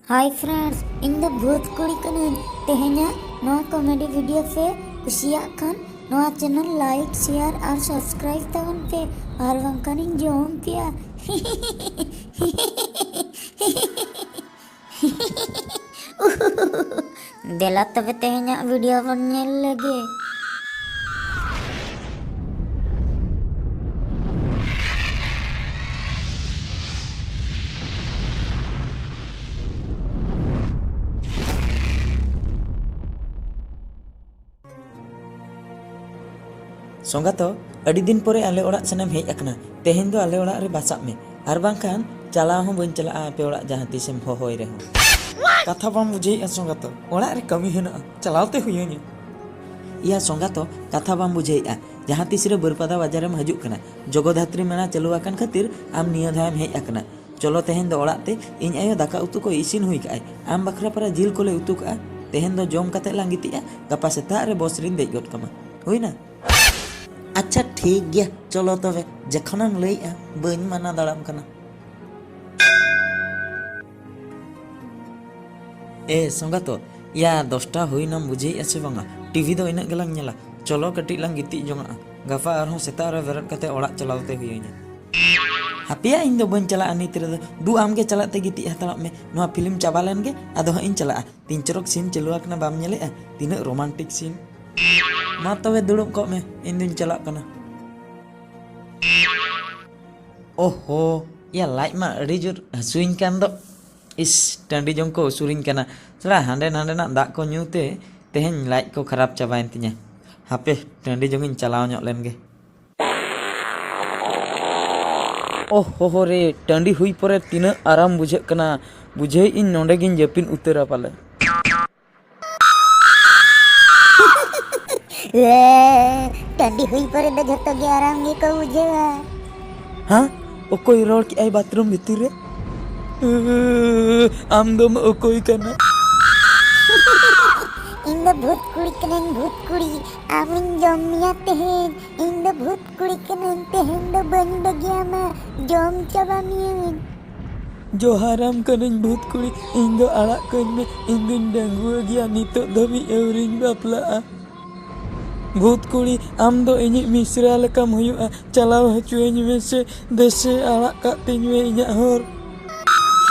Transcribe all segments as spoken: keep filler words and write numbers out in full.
Hi friends, ᱤᱧ ᱫᱚ ᱵᱷᱩᱛ ᱠᱩᱲᱤ ᱠᱟᱹᱱᱟᱹᱧ᱾ ᱛᱮᱦᱮᱧᱟᱜ ᱱᱚᱣᱟ comedy video ᱯᱮ ᱠᱩᱥᱤᱭᱟᱜ ᱠᱷᱟᱱ ᱱᱚᱣᱟ channel like, share ᱟᱨ subscribe ᱛᱟᱵᱚᱱ ᱯᱮ, ᱟᱨ ᱵᱟᱝᱠᱷᱟᱱᱤᱧ ᱡᱚᱢ ᱯᱮᱭᱟ᱾ ᱫᱮᱞᱟ ᱛᱚᱵᱮ ᱛᱮᱦᱮᱧᱟᱜ video ᱵᱚᱱ ᱧᱮᱞ ᱞᱮᱜᱮ᱾ ᱥᱚᱸᱜᱟᱛᱚ, ᱟᱹᱰᱤ ᱫᱤᱱ ᱯᱚᱨᱮ ᱟᱞᱮ ᱚᱲᱟᱜ ᱥᱮᱱᱮᱢ ᱦᱮᱡ ᱟᱠᱟᱱᱟ᱾ ᱛᱮᱦᱮᱧ ᱫᱚ ᱟᱞᱮ ᱚᱲᱟᱜ ᱨᱮ ᱵᱟᱥᱟᱜ ᱢᱮ, ᱟᱨ ᱵᱟᱝᱠᱷᱟᱱ ᱪᱟᱞᱟᱣ ᱦᱚᱸ ᱵᱟᱹᱧ ᱪᱟᱞᱟᱜᱼᱟ ᱟᱯᱮ ᱚᱲᱟᱜ ᱡᱟᱦᱟᱸ ᱛᱤᱥᱮᱢ ᱦᱚᱦᱚᱭ ᱨᱮᱦᱚᱸ᱾ ᱠᱟᱛᱷᱟ ᱵᱟᱢ ᱵᱩᱡᱷᱟᱹᱣᱮᱫᱼᱟ ᱥᱚᱸᱜᱟᱛᱚ, ᱚᱲᱟᱜ ᱨᱮ ᱠᱟᱹᱢᱤ ᱦᱮᱱᱟᱜᱼᱟ, ᱪᱟᱞᱟᱣ ᱛᱮ ᱦᱩᱭᱟᱹᱧᱟ᱾ ᱤᱭᱟ ᱥᱚᱸᱜᱟᱛᱚ, ᱠᱟᱛᱷᱟ ᱵᱟᱢ ᱵᱩᱡᱷᱟᱹᱣᱮᱫᱼᱟ, ᱡᱟᱦᱟᱸ ᱛᱤᱥ ᱨᱮ ᱵᱟᱹᱨᱯᱟᱫᱟ ᱵᱟᱡᱟᱨᱮᱢ ᱦᱤᱡᱩᱜ ᱠᱟᱱᱟ, ᱡᱚᱜᱚᱫᱷᱟᱛᱨᱤ ᱢᱮᱞᱟ ᱪᱟᱹᱞᱩ ᱟᱠᱟᱱ ᱠᱷᱟᱹᱛᱤᱨ ᱟᱢ ᱱᱤᱭᱟᱹ ᱫᱷᱟᱣᱮᱢ ᱦᱮᱡ ᱟᱠᱟᱱᱟ᱾ ᱪᱚᱞᱚ ᱛᱮᱦᱮᱧ ᱫᱚ ᱚᱲᱟᱜ ᱛᱮ, ᱤᱧ ᱟᱭᱳ ᱫᱟᱠᱟ ᱩᱛᱩ ᱠᱚ ᱤᱥᱤᱱ ᱦᱩᱭ ᱠᱟᱜᱼᱟᱭ, ᱟᱢ ᱵᱟᱠᱷᱨᱟ ᱯᱟᱨᱟ ᱡᱤᱞ ᱠᱚᱞᱮ ᱩᱛᱩ ᱠᱟᱜᱼᱟ᱾ ᱛᱮᱦᱮᱧ ᱫᱚ ᱡᱚᱢ ᱠᱟᱛᱮ ᱞᱟᱝ ᱜᱤᱛᱤᱡᱼᱟ, ᱜᱟᱯᱟ ᱥᱮᱛᱟᱜ ᱨᱮ ᱵᱚᱥ ᱨᱤᱧ ᱫᱮᱡ ᱜᱚᱫ ᱠᱟᱢᱟ, ᱦᱩᱭᱱᱟ? ᱟᱪᱪᱷᱟ ᱴᱷᱤᱠ ᱜᱮᱭᱟ, ᱪᱚᱞᱚ ᱛᱚᱵᱮ, ᱡᱚᱠᱷᱚᱱᱮᱢ ᱞᱟᱹᱭᱮᱜᱼᱟ ᱵᱟᱹᱧ ᱢᱟᱱᱟ ᱫᱟᱲᱟᱢ ᱠᱟᱱᱟ᱾ ᱮ ᱥᱚᱸᱜᱟᱛᱚ, ᱭᱟ ᱫᱚᱥᱴᱟ ᱦᱩᱭᱱᱟᱢ ᱵᱩᱡᱷᱟᱹᱣᱮᱜᱼᱟ ᱥᱮ ᱵᱟᱝᱟ? ᱴᱤᱵᱷᱤ ᱫᱚ ᱤᱱᱟᱹᱜ ᱜᱮᱞᱟᱝ ᱧᱮᱞᱟ᱾ ᱪᱚᱞᱚ ᱠᱟᱹᱴᱤᱡ ᱞᱟᱝ ᱜᱤᱛᱤᱡ ᱡᱚᱝᱟᱜᱼᱟ, ᱜᱟᱯᱟ ᱟᱨᱦᱚᱸ ᱥᱮᱛᱟᱜ ᱨᱮ ᱵᱮᱨᱮᱫ ᱠᱟᱛᱮ ᱚᱲᱟᱜ ᱪᱟᱞᱟᱣ ᱛᱮ ᱦᱩᱭᱟᱹᱧᱟ᱾ ᱦᱟᱯᱮᱭᱟ, ᱤᱧ ᱫᱚ ᱵᱟᱹᱧ ᱪᱟᱞᱟᱜᱼᱟ ᱱᱤᱛ ᱨᱮᱫᱚ᱾ ᱫᱩ, ᱟᱢ ᱜᱮ ᱪᱟᱞᱟᱜ ᱛᱮ ᱜᱤᱛᱤᱡ ᱦᱟᱛᱟᱲᱚᱜ ᱢᱮ, ᱱᱚᱣᱟ ᱯᱷᱤᱞᱢ ᱪᱟᱵᱟ ᱞᱮᱱ ᱜᱮ, ᱟᱫᱚ ᱦᱟᱸᱜ ᱤᱧ ᱪᱟᱞᱟᱜᱼᱟ᱾ ᱛᱤᱱ ᱪᱚᱨᱚᱠ ᱥᱤᱱ ᱪᱟᱹᱞᱩ ᱟᱠᱟᱱᱟ, ᱵᱟᱢ ᱧᱮᱞᱮᱜᱼᱟ? ᱛᱤᱱᱟᱹᱜ ᱨᱳᱢᱟᱱᱴᱤᱠ ᱥᱤᱱ᱾ ᱢᱟ ᱛᱚᱵᱮ ᱫᱩᱲᱩᱵ ᱠᱚᱜ ᱢᱮ, ᱤᱧ ᱫᱩᱧ ᱪᱟᱞᱟᱜ ᱠᱟᱱᱟ᱾ ᱳᱦᱳ, ᱭᱟ ᱞᱟᱡ ᱢᱟ ᱟᱹᱰᱤ ᱡᱳᱨ ᱦᱟᱹᱥᱩᱧ ᱠᱟᱱ ᱫᱚ᱾ ᱤᱥ, ᱴᱟᱺᱰᱤ ᱡᱚᱝ ᱠᱚ ᱩᱥᱩᱨᱤᱧ ᱠᱟᱱᱟ᱾ ᱥᱟᱞᱟ ᱦᱟᱸᱰᱮ ᱱᱟᱸᱰᱮᱱᱟᱜ ᱫᱟᱜ ᱠᱚ ᱧᱩ ᱛᱮ ᱛᱮᱦᱮᱧ ᱞᱟᱡ ᱠᱚ ᱠᱷᱟᱨᱟᱯ ᱪᱟᱵᱟᱭᱮᱱ ᱛᱤᱧᱟᱹ᱾ ᱦᱟᱯᱮ, ᱴᱟᱺᱰᱤ ᱡᱚᱝᱤᱧ ᱪᱟᱞᱟᱣ ᱧᱚᱜ ᱞᱮᱱ ᱜᱮ᱾ ᱳᱦ ᱦᱳ ᱦᱳ ᱨᱮ, ᱴᱟᱺᱰᱤ ᱦᱩᱭ ᱯᱚᱨᱮ ᱛᱤᱱᱟᱹᱜ ᱟᱨᱟᱢ ᱵᱩᱡᱷᱟᱹᱜ ᱠᱟᱱᱟ᱾ ᱵᱩᱡᱷᱟᱹᱣᱮᱫ ᱤᱧ ᱱᱚᱸᱰᱮ ᱜᱤᱧ ᱡᱟᱹᱯᱤᱫ ᱩᱛᱟᱹᱨᱟ ᱯᱟᱞᱮ᱾ ᱮ, ᱴᱟᱺᱰᱤ ᱦᱩᱭ ᱯᱚᱨᱮ ᱫᱚ ᱡᱷᱚᱛᱚ ᱜᱮ ᱟᱨᱟᱢ ᱜᱮᱠᱚ ᱵᱩᱡᱷᱟᱹᱣᱟ᱾ ᱦᱮᱸ? ᱚᱠᱚᱭ ᱨᱚᱲ ᱠᱮᱜᱼᱟᱭ ᱵᱟᱛᱷᱨᱩᱢ ᱵᱷᱤᱛᱤᱨ ᱨᱮ? ᱟᱢ ᱫᱚᱢ ᱚᱠᱚᱭ ᱠᱟᱱᱟ? ᱤᱧ ᱫᱚ ᱵᱷᱩᱛ ᱠᱩᱲᱤ ᱠᱟᱹᱱᱟᱹᱧ, ᱵᱷᱩᱛ ᱠᱩᱲᱤ᱾ ᱟᱢᱤᱧ ᱡᱚᱢ ᱢᱮᱭᱟ ᱛᱮᱦᱮᱧ᱾ ᱤᱧ ᱫᱚ ᱵᱷᱩᱛ ᱠᱩᱲᱤ ᱠᱟᱹᱱᱟᱹᱧ, ᱛᱮᱦᱮᱧ ᱫᱚ ᱵᱟᱹᱧ ᱵᱟᱹᱜᱤᱭᱟᱢᱟ, ᱡᱚᱢ ᱪᱟᱵᱟ ᱢᱤᱭᱟᱹᱧ᱾ ᱡᱚᱦᱟᱨᱟᱢ ᱠᱟᱹᱱᱟᱹᱧ ᱵᱷᱩᱛ ᱠᱩᱲᱤ, ᱤᱧ ᱫᱚ ᱟᱲᱟᱜ ᱠᱟᱹᱧ ᱢᱮ, ᱤᱧ ᱫᱩᱧ ᱰᱟᱺᱜᱩᱣᱟᱹ ᱜᱮᱭᱟ, ᱱᱤᱛᱚᱜ ᱫᱷᱟᱹᱵᱤᱡ ᱟᱹᱣᱨᱤᱧ ᱵᱟᱯᱞᱟᱜᱼᱟ᱾ ᱵᱷᱩᱛ ᱠᱩᱲᱤ, ᱟᱢ ᱫᱚ ᱤᱧᱤᱡ ᱢᱤᱥᱨᱟ ᱞᱮᱠᱟᱢ ᱦᱩᱭᱩᱜᱼᱟ, ᱪᱟᱞᱟᱣ ᱦᱚᱪᱚᱭᱟᱹᱧ ᱢᱮᱥᱮ, ᱫᱮᱥᱮ ᱟᱲᱟᱜ ᱠᱟᱜ ᱛᱤᱧ ᱢᱮ ᱤᱧᱟᱹᱜ ᱦᱚᱨ᱾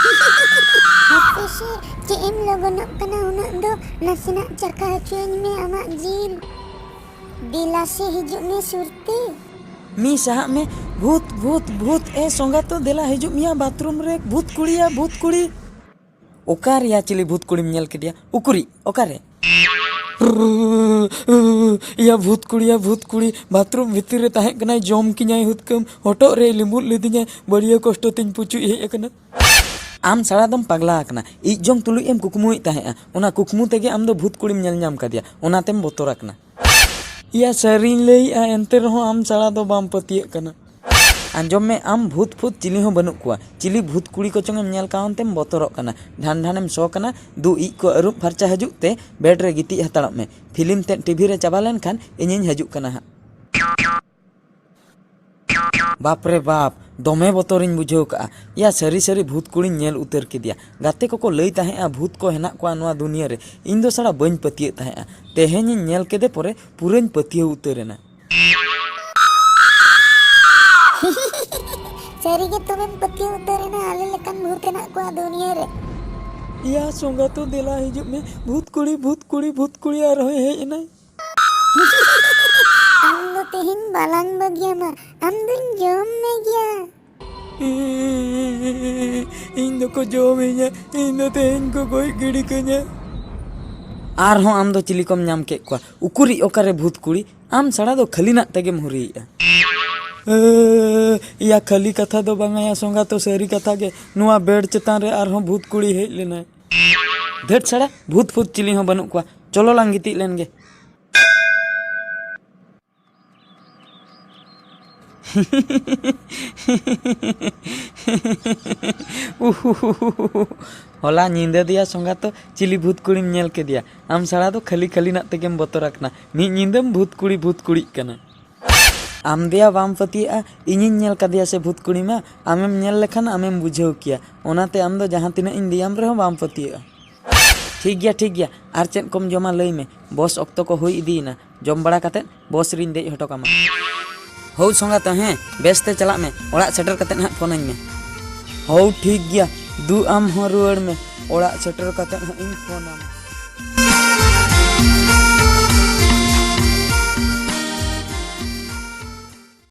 ᱦᱟᱯᱮ ᱥᱮ, ᱪᱮᱫ ᱮᱢ ᱞᱚᱜᱚᱱᱚᱜ ᱠᱟᱱᱟ ᱩᱱᱟᱹᱜ ᱫᱚ? ᱱᱟᱥᱮᱱᱟᱜ ᱪᱟᱠᱷᱟ ᱦᱚᱪᱚᱭᱟᱹᱧ ᱢᱮ ᱟᱢᱟᱜ ᱡᱤᱞ᱾ ᱫᱮᱞᱟ ᱥᱮ ᱦᱤᱡᱩᱜ ᱢᱮ ᱥᱩᱨᱛᱮ᱾ ᱢᱤ ᱥᱟᱦᱟᱜ ᱢᱮ, ᱵᱷᱩᱛ, ᱵᱷᱩᱛ, ᱵᱷᱩᱛ, ᱮ ᱥᱚᱸᱜᱟᱛᱚ, ᱫᱮᱞᱟ ᱦᱤᱡᱩᱜ ᱢᱮᱭᱟ ᱵᱟᱛᱷᱨᱩᱢ ᱨᱮ, ᱵᱷᱩᱛ ᱠᱩᱲᱤᱭᱟ, ᱵᱷᱩᱛ ᱠᱩᱲᱤ᱾ ᱚᱠᱟ ᱨᱮᱭᱟ ᱪᱤᱞᱤ ᱵᱷᱩᱛ ᱠᱩᱲᱤᱢ ᱧᱮᱞ ᱠᱮᱫᱮᱭᱟ? ᱩᱠᱩᱨᱤᱡ, ᱚᱠᱟᱨᱮ? ᱭᱟ ᱵᱷᱩᱛ ᱠᱩᱲᱤ, ᱭᱟ ᱵᱷᱩᱛ ᱠᱩᱲᱤ, ᱵᱟᱛᱷᱨᱩᱢ ᱵᱷᱤᱛᱤᱨ ᱨᱮ ᱛᱟᱦᱮᱸ ᱠᱟᱱᱟᱭ, ᱡᱚᱢ ᱠᱤᱧᱟᱭ ᱦᱩᱛᱠᱟᱹᱢ, ᱦᱚᱴᱚᱜ ᱨᱮᱭ ᱞᱤᱢᱩᱫ ᱞᱤᱫᱤᱧᱟᱭ, ᱵᱟᱹᱲᱤᱭᱟᱹ ᱠᱚᱥᱴᱚ ᱛᱤᱧ ᱯᱩᱪᱩᱡ ᱦᱮᱡ ᱟᱠᱟᱱᱟ᱾ ᱟᱢ ᱥᱟᱲᱟ ᱫᱚᱢ ᱯᱟᱜᱽᱞᱟ ᱟᱠᱟᱱᱟ, ᱤᱡ ᱡᱚᱝ ᱛᱩᱞᱩᱡ ᱮᱢ ᱠᱩᱠᱢᱩᱭᱮᱫ ᱛᱟᱦᱮᱸᱜᱼᱟ, ᱚᱱᱟ ᱠᱩᱠᱢᱩ ᱛᱮᱜᱮ ᱟᱢ ᱫᱚ ᱵᱷᱩᱛ ᱠᱩᱲᱤᱢ ᱧᱮᱞ ᱧᱟᱢ ᱠᱟᱫᱮᱭᱟ, ᱚᱱᱟᱛᱮᱢ ᱵᱚᱛᱚᱨ ᱟᱠᱟᱱᱟ᱾ ᱭᱟ ᱥᱟᱹᱨᱤᱧ ᱞᱟᱹᱭᱮᱜᱼᱟ, ᱮᱱᱛᱮ ᱨᱮᱦᱚᱸ ᱟᱢ ᱥᱟᱲᱟ ᱫᱚ ᱵᱟᱢ ᱯᱟᱹᱛᱭᱟᱹᱜ ᱠᱟᱱᱟ᱾ ᱟᱸᱡᱚᱢ ᱢᱮ, ᱟᱢ ᱵᱷᱩᱛ ᱯᱷᱩᱛ ᱪᱤᱞᱤ ᱦᱚᱸ ᱵᱟᱹᱱᱩᱜ ᱠᱚᱣᱟ, ᱪᱤᱞᱤ ᱵᱷᱩᱛ ᱠᱩᱲᱤ ᱠᱚᱪᱚᱝ ᱮᱢ ᱧᱮᱞ ᱠᱟᱣᱟᱱ ᱛᱮᱢ ᱵᱚᱛᱚᱨᱚᱜ ᱠᱟᱱᱟ, ᱰᱷᱟᱱ ᱰᱷᱟᱱᱮᱢ ᱥᱚ ᱠᱟᱱᱟ, ᱫᱩ ᱤᱡ ᱠᱚ ᱟᱹᱨᱩᱵ ᱯᱷᱟᱨᱪᱟ ᱦᱤᱡᱩᱜ ᱛᱮ ᱵᱮᱰ ᱨᱮ ᱜᱤᱛᱤᱡ ᱦᱟᱛᱟᱲᱚᱜ ᱢᱮ, ᱯᱷᱤᱞᱢ ᱛᱮᱫ ᱴᱤᱵᱷᱤ ᱨᱮ ᱪᱟᱵᱟ ᱞᱮᱱᱠᱷᱟᱱ ᱤᱧᱤᱧ ᱦᱤᱡᱩᱜ ᱠᱟᱱᱟ ᱦᱟᱸᱜ᱾ ᱵᱟᱯ ᱨᱮ ᱵᱟᱯ, ᱫᱚᱢᱮ ᱵᱚᱛᱚᱨᱤᱧ ᱵᱩᱡᱷᱟᱹᱣ ᱠᱟᱜᱼᱟ᱾ ᱭᱟ ᱥᱟᱹᱨᱤ ᱥᱟᱹᱨᱤ ᱵᱷᱩᱛ ᱠᱩᱲᱤᱧ ᱧᱮᱞ ᱩᱛᱟᱹᱨ ᱠᱮᱫᱮᱭᱟ᱾ ᱜᱟᱛᱮ ᱠᱚᱠᱚ ᱞᱟᱹᱭ ᱛᱟᱦᱮᱸᱜᱼᱟ ᱵᱷᱩᱛ ᱠᱚ ᱦᱮᱱᱟᱜ ᱠᱚᱣᱟ ᱱᱚᱣᱟ ᱫᱩᱱᱤᱭᱟᱹ ᱨᱮ᱾ ᱤᱧ ᱫᱚ ᱥᱟᱲᱟ ᱵᱟᱹᱧ ᱯᱟᱹᱛᱭᱟᱹᱜ ᱛᱟᱦᱮᱸᱜᱼᱟ᱾ ᱛᱮᱦᱮᱧᱤᱧ ᱧᱮᱞ ᱠᱮᱫᱮ ᱯᱚᱨᱮ ᱯᱩᱨᱟᱹᱧ ᱯᱟᱹᱛᱭᱟᱹᱣ ᱩᱛᱟᱹᱨ ᱮᱱᱟ᱾ ᱥᱟᱹᱨᱤ ᱜᱮ ᱛᱚᱵᱮᱢ ᱯᱟᱹᱛᱭᱟᱹᱣ ᱩᱛᱟᱹᱨ ᱮᱱᱟ ᱟᱞᱮ ᱞᱮᱠᱟᱱ ᱵᱷᱩᱛ ᱦᱮᱱᱟᱜ ᱠᱚᱣᱟ ᱫᱩᱱᱤᱭᱟᱹ ᱨᱮ᱾ ᱭᱟ ᱥᱚᱸᱜᱟᱛᱚ, ᱫᱮᱞᱟ ᱦᱤᱡᱩᱜ ᱢᱮ, ᱵᱷᱩᱛ ᱠᱩᱲᱤ, ᱵᱷᱩᱛ ᱠᱩᱲᱤ, ᱵᱷᱩᱛ ᱠᱩᱲᱤ ᱟᱨᱦᱚᱸᱭ ᱦᱮᱡ ᱮᱱᱟᱭ᱾ ᱟᱢ ᱫᱚ ᱛᱮᱦᱮᱧ ᱵᱟᱞᱟᱝ ᱵᱟᱹᱜᱤᱭᱟᱢᱟ, ᱟᱢ ᱫᱚᱧ ᱡᱚᱢ ᱢᱮ ᱜᱮᱭᱟ᱾ ᱤᱧ ᱫᱚᱠᱚ ᱡᱚᱢᱤᱧᱟ, ᱤᱧ ᱫᱚ ᱛᱮᱦᱮᱧ ᱠᱚ ᱜᱚᱡ ᱜᱤᱰᱤ ᱠᱟᱹᱧᱟ᱾ ᱟᱨᱦᱚᱸ ᱟᱢ ᱫᱚ ᱪᱤᱞᱤ ᱠᱚᱢ ᱧᱟᱢ ᱠᱮᱫ ᱠᱚᱣᱟ? ᱩᱠᱩᱨᱤᱡ ᱚᱠᱟᱨᱮ ᱵᱷᱩᱛ ᱠᱩᱲᱤ? ᱟᱢ ᱥᱟᱲᱟ ᱫᱚ ᱠᱷᱟᱹᱞᱤᱱᱟᱜ ᱛᱮᱜᱮᱢ ᱦᱩᱨᱤᱭᱮᱜᱼᱟ᱾ ᱮ, ᱭᱟ ᱠᱷᱟᱹᱞᱤ ᱠᱟᱛᱷᱟ ᱫᱚ ᱵᱟᱝᱟ ᱭᱟ ᱥᱚᱸᱜᱟᱛᱚ, ᱥᱟᱹᱨᱤ ᱠᱟᱛᱷᱟ ᱜᱮ᱾ ᱱᱚᱣᱟ ᱵᱮᱰ ᱪᱮᱛᱟᱱ ᱨᱮ ᱟᱨᱦᱚᱸ ᱵᱷᱩᱛ ᱠᱩᱲᱤ ᱦᱮᱡ ᱞᱮᱱᱟᱭ᱾ ᱫᱷᱟᱹᱴ ᱥᱟᱲᱟ, ᱵᱷᱩᱛ ᱯᱷᱩᱛ ᱪᱤᱞᱤ ᱦᱚᱸ ᱵᱟᱹᱱᱩᱜ ᱠᱚᱣᱟ᱾ ᱪᱚᱞᱚ ᱞᱟᱝ ᱜᱤᱛᱤᱡ ᱞᱮᱱ ᱜᱮ᱾ ᱦᱚᱞᱟ ᱧᱤᱫᱟᱹ ᱫᱚᱭᱟ ᱥᱚᱸᱜᱟᱛᱚ ᱪᱤᱞᱤ ᱵᱷᱩᱛ ᱠᱩᱲᱤᱢ ᱧᱮᱞ ᱠᱮᱫᱮᱭᱟ? ᱟᱢ ᱥᱟᱲᱟ ᱫᱚ ᱠᱷᱟᱹᱞᱤ ᱠᱷᱟᱹᱞᱤᱱᱟᱜ ᱛᱮᱜᱮᱢ ᱵᱚᱛᱚᱨ ᱟᱠᱟᱱᱟ᱾ ᱢᱤᱫ ᱧᱤᱫᱟᱹᱢ ᱵᱷᱩᱛ ᱠᱩᱲᱤ ᱵᱷᱩᱛ ᱠᱩᱲᱤᱜ ᱠᱟᱱᱟ᱾ ᱟᱢ ᱫᱮᱭᱟ ᱵᱟᱢ ᱯᱟᱹᱛᱭᱟᱹᱜᱼᱟ, ᱤᱧᱤᱧ ᱧᱮᱞ ᱠᱟᱫᱮᱭᱟ ᱥᱮ ᱵᱷᱩᱛ ᱠᱩᱲᱤ ᱢᱟ, ᱟᱢᱮᱢ ᱧᱮᱞ ᱞᱮᱠᱷᱟᱱ ᱟᱢᱮᱢ ᱵᱩᱡᱷᱟᱹᱣ ᱠᱮᱭᱟ᱾ ᱚᱱᱟᱛᱮ ᱟᱢ ᱫᱚ ᱡᱟᱦᱟᱸ ᱛᱤᱱᱟᱹᱜ ᱤᱧ ᱞᱟᱹᱭᱟᱢ ᱨᱮᱦᱚᱸ ᱵᱟᱢ ᱯᱟᱹᱛᱭᱟᱹᱜᱼᱟ᱾ ᱴᱷᱤᱠ ᱜᱮᱭᱟ, ᱴᱷᱤᱠ ᱜᱮᱭᱟ, ᱟᱨ ᱪᱮᱫ ᱠᱚᱢ ᱡᱚᱢᱟ ᱞᱟᱹᱭ ᱢᱮ, ᱵᱚᱥ ᱚᱠᱛᱚ ᱠᱚ ᱦᱩᱭ ᱤᱫᱤᱭᱮᱱᱟ, ᱡᱚᱢ ᱵᱟᱲᱟ ᱠᱟᱛᱮᱫ ᱵᱚᱥ ᱨᱤᱧ ᱫᱮᱡ ᱦᱚᱴᱚ ᱠᱟᱢᱟ᱾ ᱦᱳ ᱥᱚᱸᱜᱟᱛᱮ, ᱦᱮᱸ, ᱵᱮᱥ ᱛᱮ ᱪᱟᱞᱟᱜ ᱢᱮ, ᱚᱲᱟᱜ ᱥᱮᱴᱮᱨ ᱠᱟᱛᱮᱫ ᱦᱟᱸᱜ ᱯᱷᱳᱱᱟᱹᱧ ᱢᱮ᱾ ᱦᱳ ᱴᱷᱤᱠ ᱜᱮᱭᱟ, ᱫᱩ ᱟᱢ ᱦᱚᱸ ᱨᱩᱣᱟᱹᱲ ᱢᱮ, ᱚᱲᱟᱜ ᱥᱮᱴᱮᱨ ᱠᱟᱛᱮᱫ ᱦᱟᱸᱜ ᱤᱧ ᱯᱷᱳᱱᱟᱢᱟ᱾